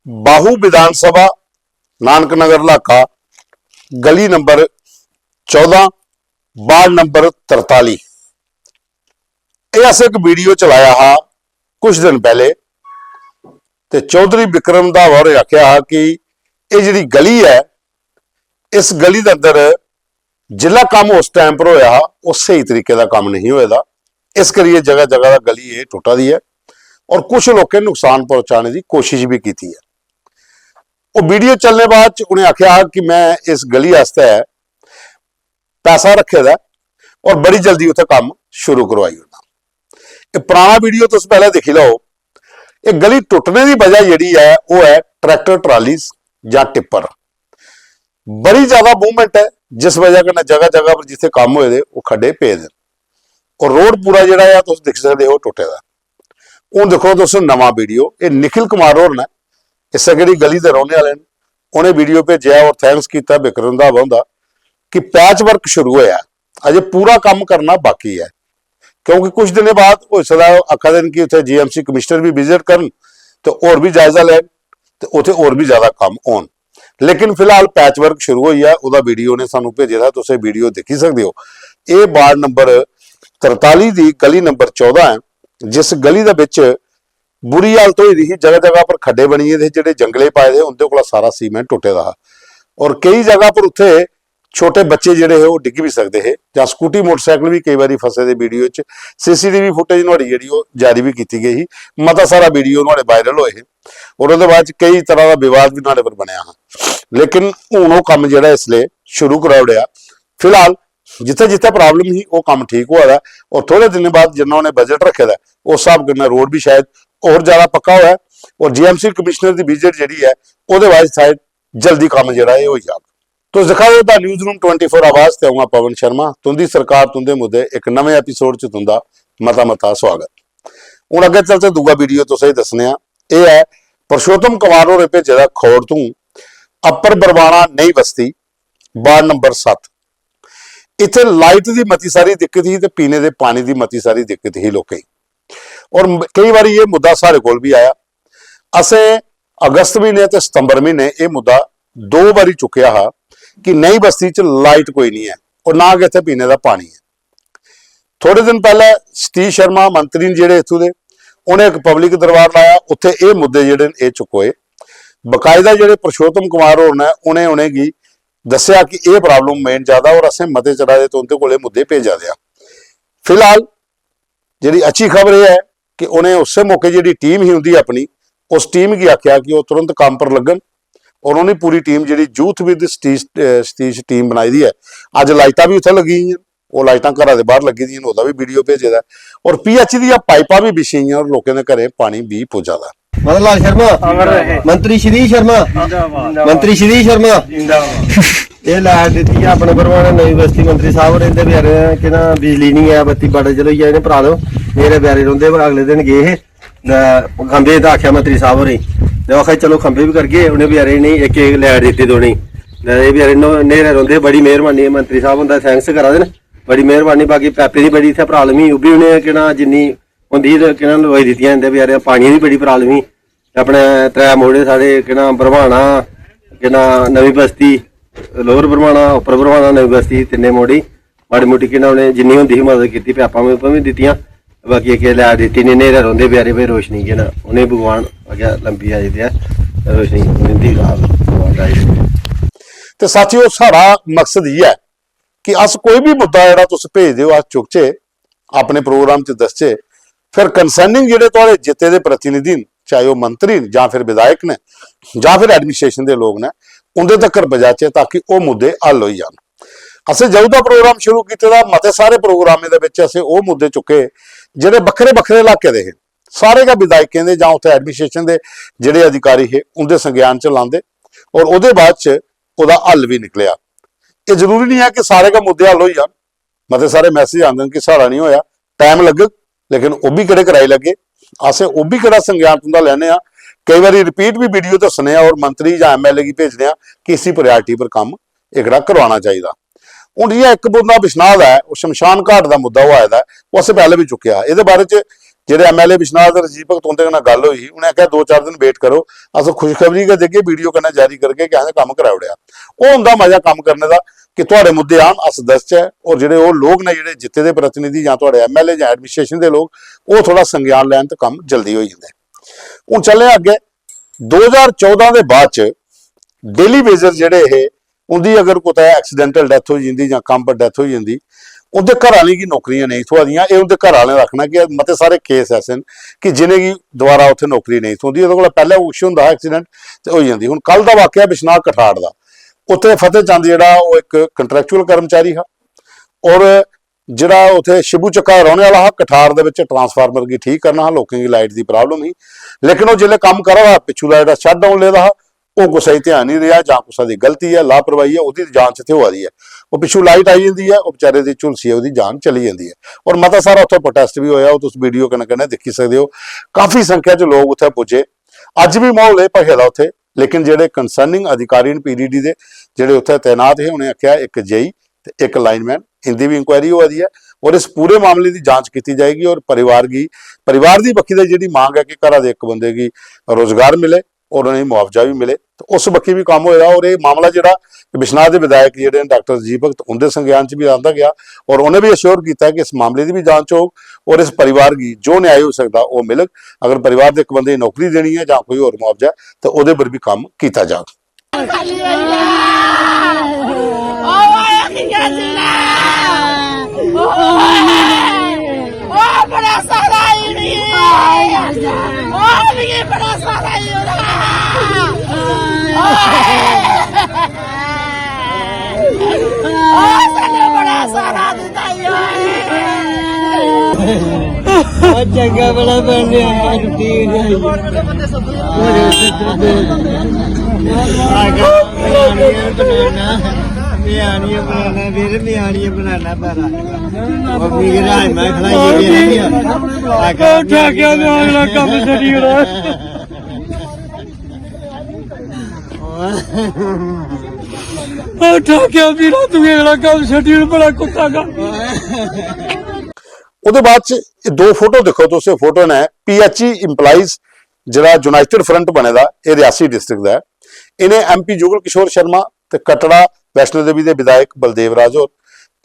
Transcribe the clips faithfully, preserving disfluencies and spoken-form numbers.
बाहू विधानसभा, नानक नगर इलाका, गली नंबर चौदां, वार्ड नंबर तरताली। एह् असें इक वीडियो चलाया हा कुछ दिन पैह्ले, ते चौधरी विक्रम रंधावा होरें आखेआ हा कि एह् जेह्ड़ी गली ऐ, इस गली दे अंदर जिसलै कम्म उस टाइम पर होया हा, ओह् स्हेई तरीके दा कम्म नेईं होए दा, इस करियै जगह जगह दा गली एह् टुट्टा दी ऐ और कुछ लोकें नुकसान पहुंचाने दी कोशिश भी कीती ऐ। ओह् वीडियो चलने बाद च उ'नें आखेआ हा कि मैं इस गली आस्तै पैसा रक्खे दा ऐ और बड़ी जल्दी उत्थै कम्म शुरू करवाई ओड़ना। एह् पराना वीडियो तुस पैह्लें दिक्खी लैओ। एह् गली टुट्टने दी वजह जेह्ड़ी ऐ, ओह् ऐ ट्रैक्टर ट्रालीज जां टिप्पर। बड़ी ज्यादा मूवमेंट ऐ, जिस वजह कन्नै जगह जगह पर जित्थै कम्म होए दे, ओह् खड्डे पेदे न। और रोड पूरा जेह्ड़ा ऐ, तुस दिक्खी सकदे ओ, टुट्टे दा। हून दिक्खो तुस नमां वीडियो, एह् निखिल कुमार होर न, इस्सै केह्ड़ी गली दे रौह्ने आह्ले न। उ'नें वीडियो भेजेआ और थैंक्स कीता विक्रम रंधावा हुंदा कि पैच वर्क शुरू होया ऐ, अजें पूरा कम्म करना बाकी ऐ, क्योंकि कुछ दिनें बाद होई सकदा ऐ, आखा दे न कि उत्थै जीएमसी कमिश्नर बी विजिट करन ते होर बी जायजा लैन ते उत्थै होर बी ज्यादा कम्म होन। लेकिन फिलहाल पैच वर्क शुरू होई ऐ, ओह्दा वीडियो उ'नें सानू भेजे दा, तुस एह् वीडियो दिक्खी सकदे ओ। एह् वार्ड नंबर तरताली दी गली नंबर चौदां ऐ, जिस गली दे बिच बुरी हालत होई दी ही, जगह जगह पर खड्डे बनी गेदे हे, जेह्ड़े जंगले पाए दे हे, उं'दे कोला सारा सीमेंट टुट्टे दा हा। और केई जगह पर उत्थे छोटे बच्चे जेह्ड़े हे, ओह् डिग्गी बी सकदे हे, जां स्कूटी मोटरसाइकल बी केई बारी फसे दे। वीडियो च सीसीटीवी फुटेज नुहाड़ी जेह्ड़ी, ओह् जारी बी कीती गेई ही। मता सारा वीडियो नुहाड़े वायरल होए हे और ओह्दे बाद च केई तरह दा विवाद बी नुहाड़े पर बनेआ हा। लेकिन हून ओह् कम्म जेह्ड़ा इसलै शुरू कराई ओड़ेआ। फिलहाल जित्थै जित्थै प्रॉब्लम ही, ओह् कम्म ठीक होआ दा ऐ। और थोह्ड़े दिनें बाद जिन्ना उ'नें बजट रक्खे दा ऐ, उस स्हाब कन्नै रोड बी शायद होर ज्यादा पक्का होऐ। और जीएमसी कमिश्नर दी विजिट जेह्ड़ी ऐ, ओह्दे बाद शायद जल्दी कम्म जेह्ड़ा एह् होई जाग। तुस दिक्खा दे ओ the news room twenty four आवाज ते अ'ऊं आं पवन शर्मा। तुं'दी सरकार, तुं'दे मुद्दे, इक नमें एपिसोड च तुं'दा मता मता स्वागत। हून अग्गें चलते दूआ वीडियो तुसेंगी दस्सने आं। एह् ऐ पुरुषोत्तम कुमार होरें भेजे दा खौड़ तों अप्पर बरवाना नई बस्ती, वार्ड नंबर सत्त। इत्थै लाइट दी मती सारी दिक्कत ही ते पीने दे पानी दी मती सारी दिक्कत ही लोकें गी। और म-, केई बारी एह् मुद्दा साढ़े कोल बी आया। असें अगस्त म्हीने ते सितंबर म्हीने एह् मुद्दा दो बारी चुक्केआ हा कि नई बस्ती च लाइट कोई निं ऐ और ना गै इत्थै पीने दा पानी ऐ। थोड़े दिन पैह्ले सतीश शर्मा मंत्री न जेह्ड़े इत्थूं दे, उ'नें इक पब्लिक दरबार लाया, उत्थै एह् मुद्दे जेह्ड़े न, एह् चुकोए। बकायदा जेह्ड़े पुरुषोत्तम कुमार होर न, उ'नें उ'नेंगी दस्सेआ कि एह् प्रॉब्लम मेन ज्यादा और असें मते चढ़ा दे ते उं'दे कोल एह् मुद्दे भेजा दे आ। फिलहाल जेह्ड़ी अच्छी खबर एह् ऐ कि उ'नें उस्सै मौके जेह्ड़ी टीम ही उं'दी अपनी, उस टीम गी आखेआ कि ओह् तुरंत कम्म पर लग्गन और उ'नें पूरी टीम जेह्ड़ी youth with Satish, a, Satish team बनाई दी ऐ। अज्ज लाइटां बी उत्थै लग्गी दियां, ओह् लाइटां घरा दे बाह्र लग्गी दियां न, ओह्दा बी वीडियो भेजे दा ऐ। और पीएचई दियां पाइपां बी बिछी दियां और लोकें दे घरें पानी बी पुज्जा दा ऐ। मदन लाल शर्मा, अमर रहे। मंत्री श्री शर्मा, जिंदाबाद। मंत्री श्री शर्मा, जिंदाबाद। एह् लाइट दित्ती ऐ अपने भरवाना नमीं बस्ती मंत्री साहब होरें, इंदे बचैरें दा केह् नां बिजली निं ऐ, बत्ती बड़ा चिर होई गेआ इ'नें भ्रालो, मेरे बचैरे रौंह्दे अगले दिन गे हे ते खंभे दा आखेआ मंत्री साहब होरें गी, ते ओह् आखा दे, "चलो खंभे बी करगे।" उ'नें बचैरें गी इक इक लाइट दित्ती दोनें गी। ते एह् बचैरे न्हेरे रौंह्दे, बड़ी मेहरबानी ऐ मंत्री साहब हुंदा, थैंक्स करा दे न, बड़ी मेहरबानी। बाकी पैपें दी बड़ी इत्थै प्रॉब्लम ही, ओह् बी उ'नें केह् नां जिन्नी होंदी ही ते केह् नां लोआई दित्तियां इंदे बचैरें, पानियै दी बड़ी प्रॉब्लम ही। ते अपने त्रै मोड़े साढ़े केह् नां भरवाना, केह् नां नमीं बस्ती, लोअर भरवाना, उप्पर भरवाना, नमीं बस्ती, तिन्ने मोड़ी माड़ी मुट्टी केह् नां उ'नें जिन्नी होंदी ही मदद कीती, पैपां पूपां बी दित्तियां। बाकी इक एह् लाइट दित्ती, इ'नें न्हेरे रौंह्दे बचैरे, भाई रोशनी केह् नां उ'नें भगवान अग्गें लंबी आयु देऐ, रोशनी उं'दी रात भगवान राज। ते साथियो, साढ़ा मकसद इ'यै ऐ कि अस कोई बी मुद्दा जेह्ड़ा तुस भेजदे ओ, अस चुकचै, अपने प्रोग्राम च दसचै, फिर कंसर्निंग जेह्ड़े थुआढ़े जित्ते दे प्रतिनिधि न, चाहे ओह् मंत्री न जां फिर विधायक न जां फिर एडमिनिस्ट्रेशन दे लोक न, उं'दे तक्कर पजाचै ताकि ओह् मुद्दे हल होई जान। असें जदूं दा प्रोग्राम शुरू कीते दा, मते सारे प्रोग्रामें दे बिच असें ओह् मुद्दे चुक्के जेह्ड़े बक्खरे बक्खरे इलाके दे हे, सारे गै विधायकें दे जां उत्थै एडमिनिस्ट्रेशन दे जेह्ड़े अधिकारी हे उं'दे संज्ञान च लांदे और ओह्दे बाद च ओह्दा हल बी निकलेआ। एह् जरूरी निं ऐ कि सारे गै मुद्दे हल होई जान। मते सारे मैसेज आंदे न कि साढ़ा निं होया, टाइम लग्गग, लेकिन ओह् बी केह्ड़े कराई लैगे। असें ओह् बी केह्ड़ा संज्ञान तुं'दा लैने आं। केई बारी रिपीट बी वीडियो दस्सने आं और मंत्री जां एमएलए गी भेजने आं कि इसी प्रायोरिटी पर कम्म एह्कड़ा करवाना चाहिदा। हून जि'यां इक मुद्दा बिश्नाह दा ऐ, ओह् शमशान घाट दा मुद्दा ओह् आए दा ऐ, ओह् असें पैह्लें बी चुक्केआ। एह्दे बारे च जेह्ड़े एमएलए बिश्नाथ ते राजीव भगत उं'दे कन्नै गल्ल होई ही, उ'नें आखेआ, "दो चार दिन वेट करो, अस खुशखबरी गै देगे, वीडियो कन्नै जारी करगे कि असें कम्म कराई ओड़ेआ।" ओह् होंदा मजा कम्म करने दा कि थुआढ़े मुद्दे आन, अस दसचै, और जेह्ड़े ओह् लोक न, जेह्ड़े जित्ते दे प्रतिनिधि जां थुआढ़े एमएलए जां एडमिनिस्ट्रेशन दे लोक, ओह् थोह्ड़ा संज्ञान लैन ते कम्म जल्दी होई जंदे। हून चलने आं अग्गें। दो ज्हार चौदां दे बाद च डेली वेजर जेह्ड़े हे, उं'दी अगर कुतै एक्सीडेंटल डेथ होई जंदी जां कम्म पर डेथ होई जंदी, उं'दे घर आह्लें गी नौकरियां नेईं थ्होआ दियां। एह् उं'दे घर आह्लें दा आखना कि मते सारे केस ऐसे न कि जि'नेंगी दोबारा उत्थै नौकरी नेईं थ्होंदी। ओह्दे कोला पैह्लें कुछ होंदा हा एक्सीडेंट ते होई जंदी। हून कल दा वाकया बिश्नाह कठाड़ दा, उत्थै फतेह चंद जेह्ड़ा ओह् इक कंट्रैक्चुअल कर्मचारी हा, और जेह्ड़ा उत्थै शिबू चक्का दा रौह्ने आह्ला हा, कठार दे बिच ट्रांसफार्मर गी ठीक करना हा, लोकें गी लाइट दी प्रॉब्लम ही, लेकिन ओह् जिसलै कम्म करा दा हा, पिच्छू दा जेह्ड़ा शट डाउन लेदा हा, ओह् कुसै गी ध्यान निं रेहा, जां कुसै दी गलती ऐ, लापरवाही ऐ, ओह्दी जांच इत्थै होआ दी ऐ। ओह् पिच्छू लाइट आई जंदी ऐ, ओह् बेचारे दी झुलसी ऐ, ओह्दी जान चली जंदी ऐ। और मता सारा उत्थै प्रोटेस्ट बी होआ, ओह् तुस वीडियो कन्नै कन्नै दिक्खी सकदे ओ। काफी संख्या च लोक उत्थै पुज्जे। अज्ज बी म्हौल एह् भखे दा उत्थै, लेकिन जेह्ड़े कंसर्निंग अधिकारी न पीडीडी दे, जेह्ड़े उत्थै तैनात हे, उ'नें आखेआ इक जेई ते इक लाइनमैन, इं'दी बी इंक्वायरी होआ दी ऐ और इस पूरे मामले दी जांच कीती जाएगी और परिवार गी, परिवार दी बक्खी दा जेह्ड़ी मांग ऐ कि घरा दे इक बंदे गी रोजगार मिले और उ'नेंगी मुआवजा बी मिले, ते उस बक्खी बी कम्म होए दा। और एह् मामला जेह्ड़ा बिश्नाह दे विधायक जेह्ड़े न डाक्टर राजीव भगत, उं'दे संज्ञान च बी आंदा गेआ और उ'नें बी अश्योर कीता कि इस मामले दी बी जांच होग और इस परिवार गी जो न्याय होई सकदा ओह् मिलग। अगर परिवार दे इक बंदे गी नौकरी देनी ऐ जां कोई होर मुआवजा ऐ, ते ओह्दे पर बी कम्म कीता जाग। चंगा बड़ा बन रहा है, रुट्टी बनाई। आनियै बनाना, में आनियै बनाना, फिर में आनियै बनाना सारा। और मिगी राजमा खलाइयै गेआ। आखा, "ओह् ठाकेआ, में अगला कम्म छड्डी ओड़ा।" "ओह् ठाकेआ, मेरा तू अगला कम्म छड्डी ओड़, बड़ा कुत्ता कम्म।" ओह्दे बाद च एह् दो फोटो दिक्खो तुस, एह् फोटो न पीएचई एम्प्लाइज, जेह्ड़ा यूनाइटेड फ्रंट बने दा, एह् रियासी डिस्ट्रिक्ट दा ऐ। इ'नें एमपी जुगल किशोर शर्मा ते कटड़ा वैष्णो देवी दे विधायक बलदेव राज होर,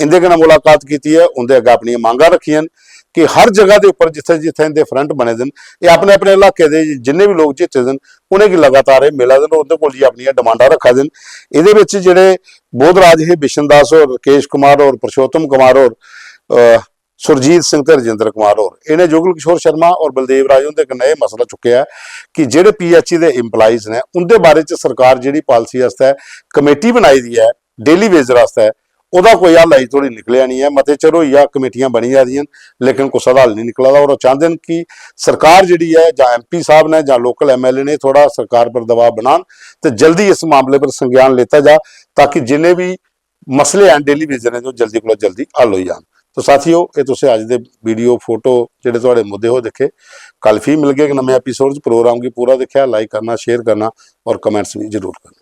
इं'दे कन्नै मुलाकात कीती ऐ, उं'दे अग्गें अपनियां मंगां रक्खियां न कि हर जगह दे उप्पर जित्थै जित्थै इं'दे फ्रंट बने दे न, एह् अपने अपने इलाके दे जिन्ने बी लोक जित्ते दे न, उ'नेंगी लगातार एह् मिला दे न, उं'दे कोल जाइयै अपनियां डिमांडां रक्खा दे न। एह्दे बिच जेह्ड़े बोधराज हे, बिशन दास होर, राकेश कुमार होर, पुरुषोत्तम कुमार होर, अ, सुरजीत सिंह ते राजेंद्र कुमार होर, इ'नें जुगल किशोर शर्मा और बलदेव राज हुंदे कन्नै एह् मसला चुक्केआ ऐ कि जेह्ड़े पीएचई दे एम्प्लाइज न, उं'दे बारे च सरकार जेह्ड़ी पालिसी आस्तै कमेटी बनाई दी ऐ डेली वेजर आस्तै, ओह्दा कोई हल अजें धोड़ी निकलेआ निं ऐ। मते चिर होई गेआ कमेटियां बनी जा दियां न, लेकिन कुसै दा हल निं निकला दा। और ओह् चांह्दे न कि सरकार जेह्ड़ी ऐ, जां एमपी साहब ने जां लोकल एमएलए ने, थोह्ड़ा सरकार पर दबाऽ बनान ते जल्दी इस मामले पर संज्ञान लेता जा, ताकि जिन्ने बी मसले हैन डेली वेजर दे, ओह् जल्दी कोला जल्दी हल होई जान। तो साथियो, एह् तुसें अज्ज दे वीडियो, फोटो, जेह्ड़े थुआढ़े मुद्दे हो दिक्खे। कल फ्ही मिलगे इक नमें एपिसोड च। प्रोग्राम गी पूरा दिक्खेआ, लाइक करना, शेयर करना और कमेंट्स बी जरूर करना।